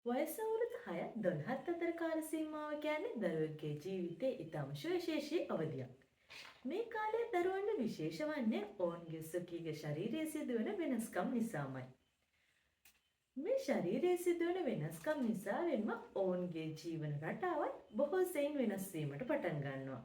වයස අවුරුදු 6 12ත් අතර කාල සීමාව කියන්නේ දරුවෙකුගේ ජීවිතයේ ඉතාම සුවිශේෂී අවධියක්. මේ කාලය දරුවන්ට විශේෂ වන්නේ ඔවුන්ගේ ස්වකීය ශරීරයේ සිදුවන වෙනස්කම් නිසාමයි. මේ ශරීරයේ සිදුවන වෙනස්කම් නිසාවෙන්ම ඔවුන්ගේ ජීවන රටාවත් බොහෝ සෙයින් වෙනස් වීමට පටන් ගන්නවා.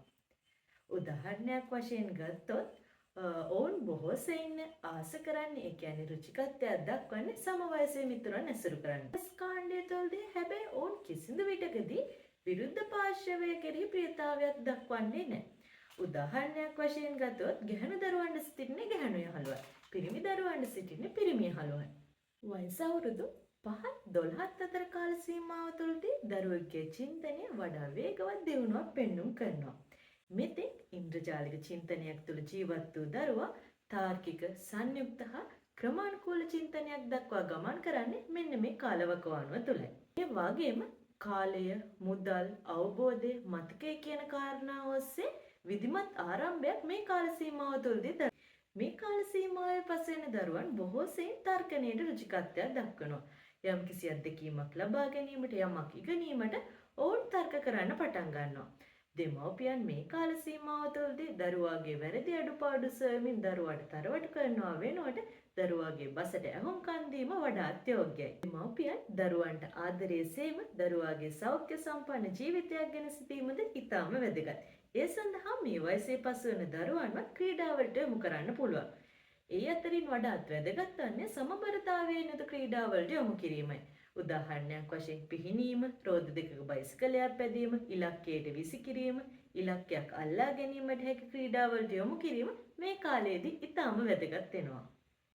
උදාහරණයක් වශයෙන් ගත්තොත්, ඔවුන් බොහෝ සෙයින් ආස කරන්නේ, ඒ කියන්නේ රුචිකත්වයක් දක්වන්නේ සම වයසේ මිතුරන් ඇසුරු කරන්න. කාණ්ඩය තුළදී හැබැයි ඔවුන් කිසිදු විටකදී විරුද්ධ පාර්ශවය කෙරෙහි ප්‍රියතාවයක් දක්වන්නේ නැහැ. උදාහරණයක් වශයෙන් ගත්තොත්, ගැහැණු දරුවන්ට සිටින්නේ ගැහැණු යහළුවන්. පිරිමි දරුවන්ට සිටින්නේ පිරිමි යහළුවන්. වයස අවුරුදු 5ත් 12ත් අතර කාල සීමාව තුළදී දරුවෙකුගේ චින්තනය වඩා වේගවත් දියුණුවක් පෙන්නුම් කරනවා. මෙතෙක් ඉන්ද්‍රජාලික චින්තනයක් තුළ ජීවත් වූ දරුවා තාර්කික, සංයුක්ත හා ක්‍රමානුකූල චින්තනයක් දක්වා ගමන් කරන්නේ මෙන්න මේ කාලවකවානුව තුළයි. ඒ වගේම කාලය, මුදල්, අවබෝධය, මතකය කියන කාරණා ඔස්සේ විධිමත් ආරම්භයක් මේ කාල සීමාව තුළදී. මේ කාල සීමාවේ පසු වෙන දරුවන් බොහෝ සෙයින් තර්කණයට රුචිකත්වයක් දක්වනවා. යම්කිසි අත්දැකීමක් ලබා ගැනීමට, යමක් ඉගෙනීමට ඔවුන් තර්ක කරන්න පටන් ගන්නවා. දෙමව්පියන් මේ කාල සීමාව තුළදී දරුවාගේ වැරදි අඩුපාඩු සොයමින් දරුවාට තරවටු කරනවා වෙනුවට දරුවාගේ බසට ඇහුම්කන් දීම වඩාත් යෝග්‍යයි. දෙමව්පියන් දරුවන්ට ආදරය සේම දරුවාගේ සෞඛ්‍ය සම්පන්න ජීවිතයක් ගැන සිතීමද ඉතාම වැදගත්. ඒ සඳහා මේ වයසේ පසුවන දරුවන්වත් ක්‍රීඩාවලට යොමු කරන්න පුළුවන්. ඒ අතරින් වඩාත් වැදගත් වන්නේ සමබරතාවයෙන් යුතු ක්‍රීඩාවලට යොමු කිරීමයි. උදාහරණයක් වශයෙන් පිහිනීම, රෝද දෙකක බයිසිකලයක් පැදීම, ඉලක්කයට විසිකිරීම, ඉලක්කයක් අල්ලා ගැනීමට හැකි ක්‍රීඩාවලට යොමු කිරීම මේ කාලයේදී ඉතාම වැදගත් වෙනවා.